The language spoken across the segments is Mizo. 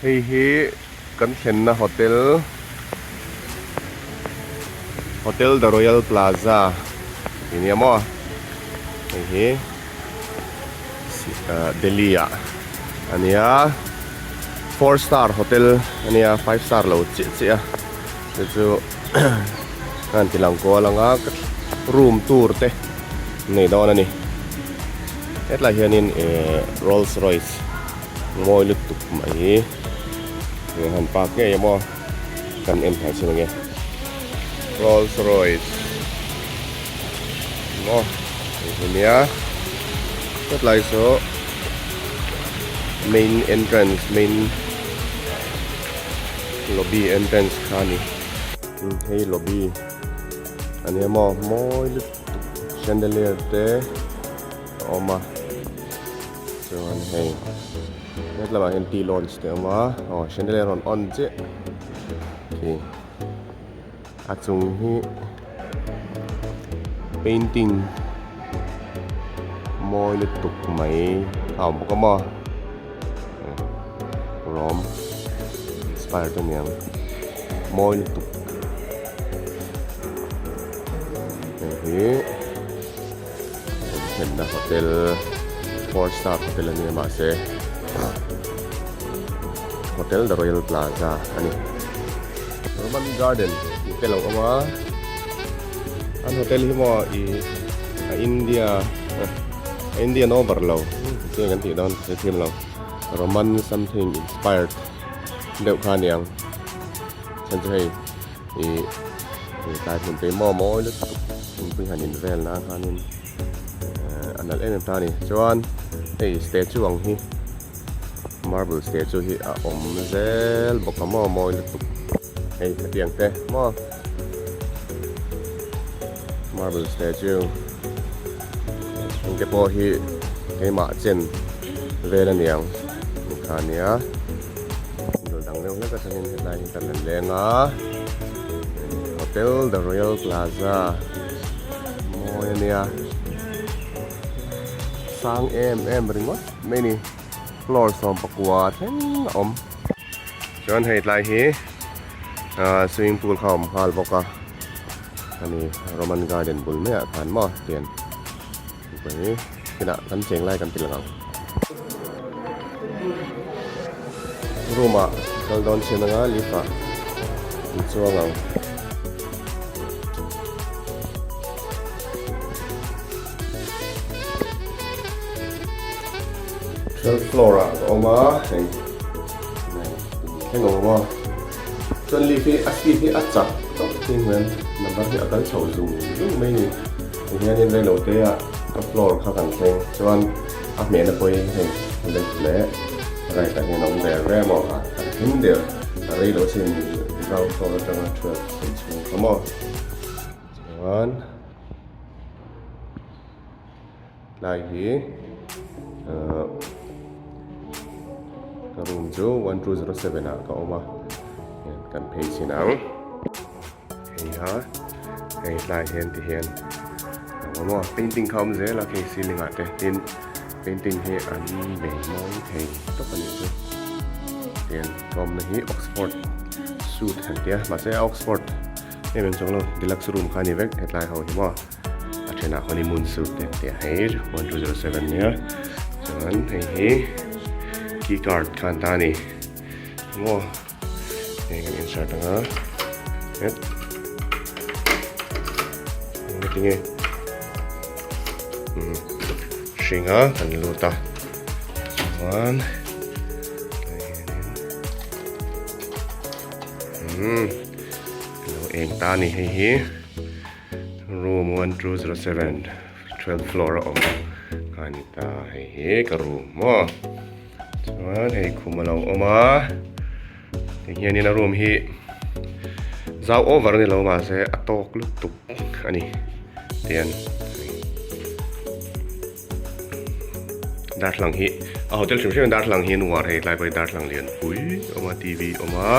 Hei hi kan thlenna hotel Hotel The Royal Plaza tih nia maw hei hi Delhi ah a nia four star hotel a nia five star lo chiah chiah a chu chu ka han ti lang kual ang a room tour te nei dawn a ni hetlai hianin ihh Rolls Royce mawi lutuk mai hi eng han park ngei emaw kan en thei chin ange Rolls Royce maw hei hi nia hetlai saw main entrance main lobby entrance kha a ni hei lobby a nia maw mawi lutuk chandelier te a awm a. Chuan hei hetlamah hian tea lounge te a awm a aw chandelier a rawn on chiah khi a chung hi painting mawi lutuk mai a awm bawk a maw rawm inspired a niang mawi lutuk hei hi. Thlenna hotel four star hotel a nia mahse Hotel The Royal Plaza a ni. Roman Garden tih te lo awm a an hotel hi maw ih a India a Indian over lo tinge kan tih dawn ka hre thiam lo Roman something inspired deuh kha a niang chhan chu hei ih tlai hmun te hi maw mawi lutuk thingpui han in vel nan khanin ehh a nalh em em ta a ni chuan hei statue ang hi marble statue hi a awm zel bawk a maw mawi lutuk hei hetiang te maw marble statue heng te pawh hi keimah chen vel a niang kha a nia. Dul dang deuh hlek atangin hetlai hi kan rawn leng a Hotel The Royal Plaza mawi a nia sang em em ringawt mai ni floor 19 thleng a awm chuan hei tlai hi ah swimming pool kha a awm nghal bawk a ani Roman garden bul maiah khan maw tian Kinah kan cheng lai kan ti lang ang. Room ah kal dawn chin anga lift ah an chuang ang. Twelve floor ah ka awm a hei thleng awm a chuan lift hi a speed hi a chak tawp thin hian number hi a kal chho zung zung mai a ni. Tihianin reilo te ah ka floor kha kan thleng chuan a hmehna pawhin hei left leh right ah hian a awm ve ve maw a kan thleng der a reilo chin ground floor atanga 12 thlen chhung kha maw chuan tlai hi ahh ka room chu 1207 ah ka awm a kan phei chhin ang. Hei ha hei tlai hian ti hian a awm a painting kha a awm zel a khi ceiling ah te tin painting hi an bei mawi thei tawp a nih chu tian tlawmna hi oxford suite han tia mahse a oxford em em chuang lo deluxe room kha a ni vek hetlai ho hi maw a thenah honeymoon suite te an tia hei 1207 nia chuan hei hi key card kha an ta a ni maw. Hei kan insert anga het tinge hringa kan lut a chuan lo eng ta a ni hei hi room 1207 12 floor a awm a ni ta hei hi ka room maw. Chuan hei khum a lo awm a ti hianin a room hi zau over a ni lo mahse a tawk lutuk a ni tian darthlalang hi a hotel hrim hrim darthlalang hi a nuar hei tlai pawh hi darthlalang lian pui a awm a t v a awm a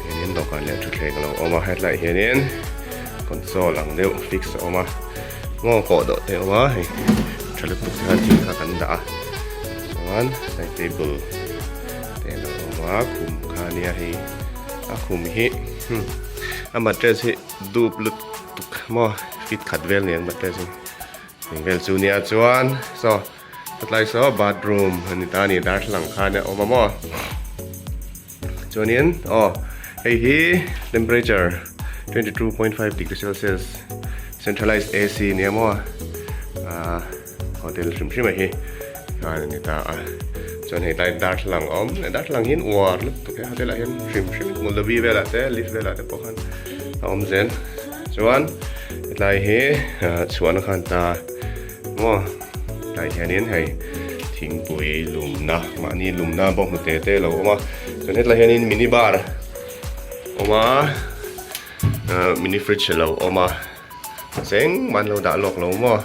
hianin dawhkan leh thutthleng a lo awm a hetlaiah hianin console ang deuh fix a awm a. Ngaw kawh dawh te a awm a hei tha lutuk te khan thil kha kan dah a chuan side table te a lo awm a. a khum kha ania hei a khum hi a mattress hi dup lutuk maw feet khat vel ni ang mattress hi eng vel chu nia chuan saw hetlai saw bathroom a ni ta a ni darthlalang khan a awm a maw chuanin aw hei hi temperature 22.5 degree celsius centralized AC nia maw ah hotel hrim hrim a hi khan a ni ta a chuan hei tlai darthlalang a awm leh darthlalang hi an uar lutuk he hotel ah hian hrim hrim lobby velah te lift velah te pawh khan a awm zel chuan hetlai hi ah chhuahna khan ta maw tlai hianin hei thingpui lumna mahni lumna bawk hnute te a lo awm a chuan hetlai hianin mini bar a awm a ah mini fridge a lo awm a zeng an lo dah lawk lo maw.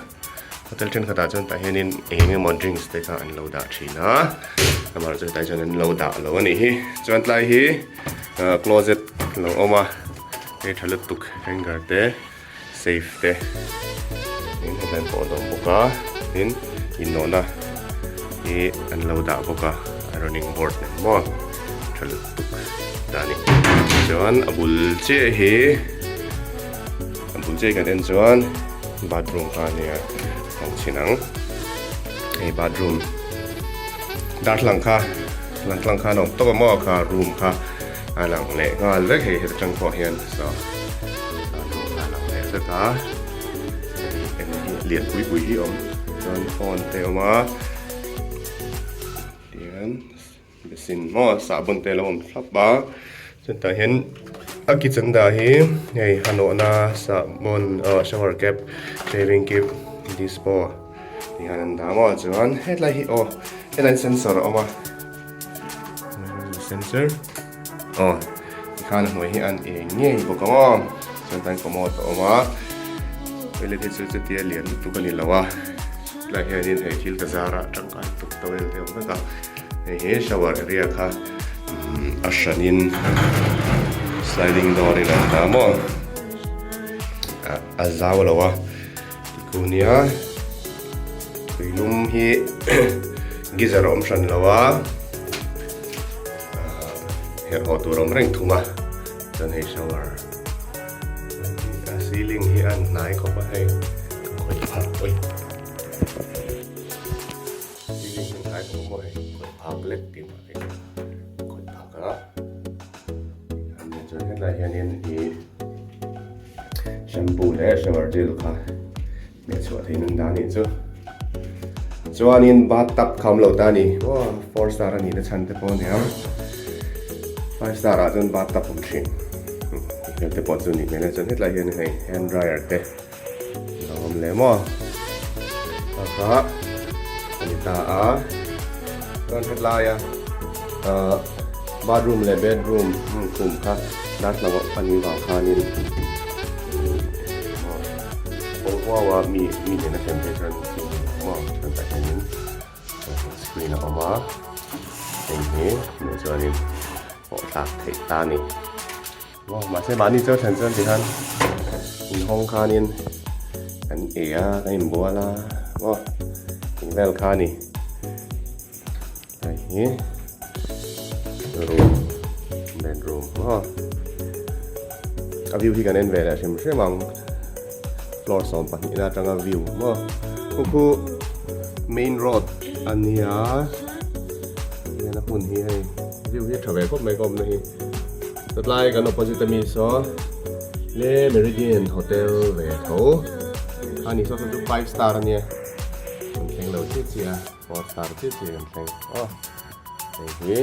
Hotel thenkhatah chuan tah hianin eng emaw drinks te kha an lo dah thin a amaherawhchu hetah chuan an lo dah lo a nih hi chuan tlai hi ah closet a lo awm a hei tha lutuk hanger te safe te tin hetlai pawh a lo awm bawk a tin innawhna hi an lo dah bawk a ironing board nen maw tha lutuk ta a ni chuan a bul chiah hi a bul chiah hi kan en chuan. Bathroom kha ania awm chhin ang hei bathroom darthlalang kha langtlang khan a awm tawp a maw kha room kha a lang leh nghal vek hei heta tang pawh hian saw room kha a lang leh vek a hei eng hi lian pui pui hi a awm chuan phone te a awm a tihian. Basin maw sahbawn te a lo awm thlap a chutah hian a kitchen dah hi hei a nawhna sahbawn aw shower cap shaving kit dispo tih hian an dah maw chuan hetlai hi aw hetlai hi sensor a awm a sensor aw tikhan a hnuai hi an eng ngei bawk ang aw chuan tan commode a awm a toilet hi chu chutia lian lutuk a ni lo a tlai hianin hei thil ka zar a tangkai tuk towel te a awm vek a. Hei hi shower area kha a hranin sliding door in an dah maw a zau lo a tikhu nia tuilum hi geyser a awm hran lo a herh haw tur a awm reng thung a chuan hei shower a ceiling hi a hnai khawp a hei ka khawih phah awih. Ceiling hi hnai khawp maw hei khawih phak lek tih mah hei khawih phak a an chuan hetlai hianin ih shampoo leh shower gel kha hmeh chhuah theih nan dah a nih chu chuanin bathtub kha awm lo ta a ni aw four star a nihna chhan te pawh a niang five star ah chuan bathtub awm thin hmel te pawh chu a nih hmel a chuan hetlai hian hei hand dryer te. Lo awm leh maw? Kha kha a ni ta a. Chuan hetlaia ahh bathroom leh bedroom hmun khum kha darthlalang a nih vang khanin maw kawng huau a mi mi nen a thlen theih chuan maw chuan tah hianin screen a awm a heng hi hmuh chuanin pawh thlak theih ta a ni. Maw mahse mahni chu a thlen chuan tikhan inhawng khanin kan ei a kan inbual a maw eng vel kha a ni hei hi room bedroom maw a view hi kan en ve leh hrim hrim ang floor 12 na atanga view maw khu khu main road a nia hian a hmun hi hei view hi a tha ve khawp mai ka awmna hi. Chawtlai kan opposite ami saw Le Meridien Hotel ve tho a ni saw chu 5 star ania kan thleng lo chiah chiah a 4 star chiah chiah kan thleng aw hei hi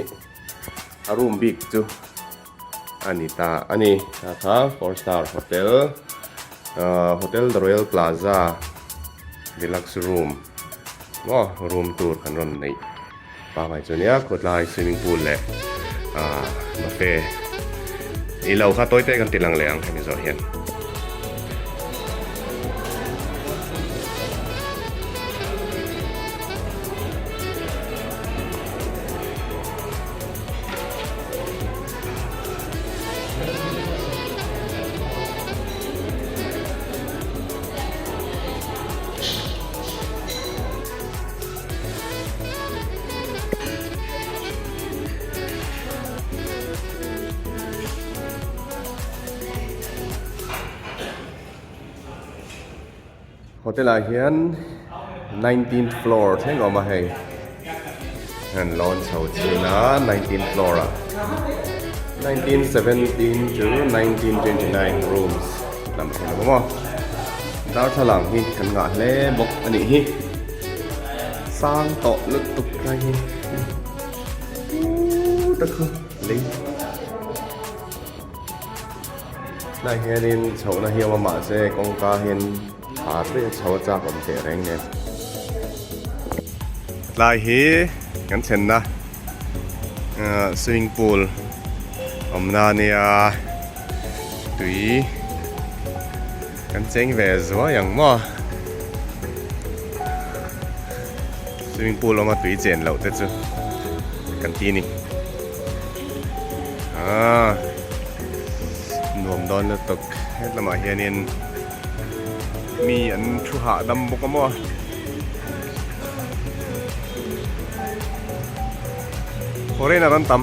a room bik chu a ni ta a ni ta kha 4 star hotel ah hotel the royal plaza deluxe room maw room tour kan rawn neih. Pangai chu nia khawtlai swimming pool leh ah buffet i lo kha tawi te kan ti lang leh ang hemi zawh hian. Hotel ah hian nineteenth floor thleng a awm a hei an lawn chho chin a nineteenth floor ah 1917 to 1929 rooms lam hian a awm a darthlalang hi kan ngah hle bawk a nih hi sang tawh lutuk lai hi tak kha lei. Tlai hianin chhohna hi a awm a mahse kawngka hian thar daih a chho a chak awm teh reng nen. Tlai hi kan thlenna ahh swimming pool awmna ania tui kan cheng ve zuai ang maw swimming pool awma tui chen loh te chu kan ti a ni. Aaa nuam dawn lutuk hetlamah hianin mi an thu hahdam bawk a maw foreigner an tam.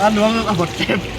A nuam a hawt tep.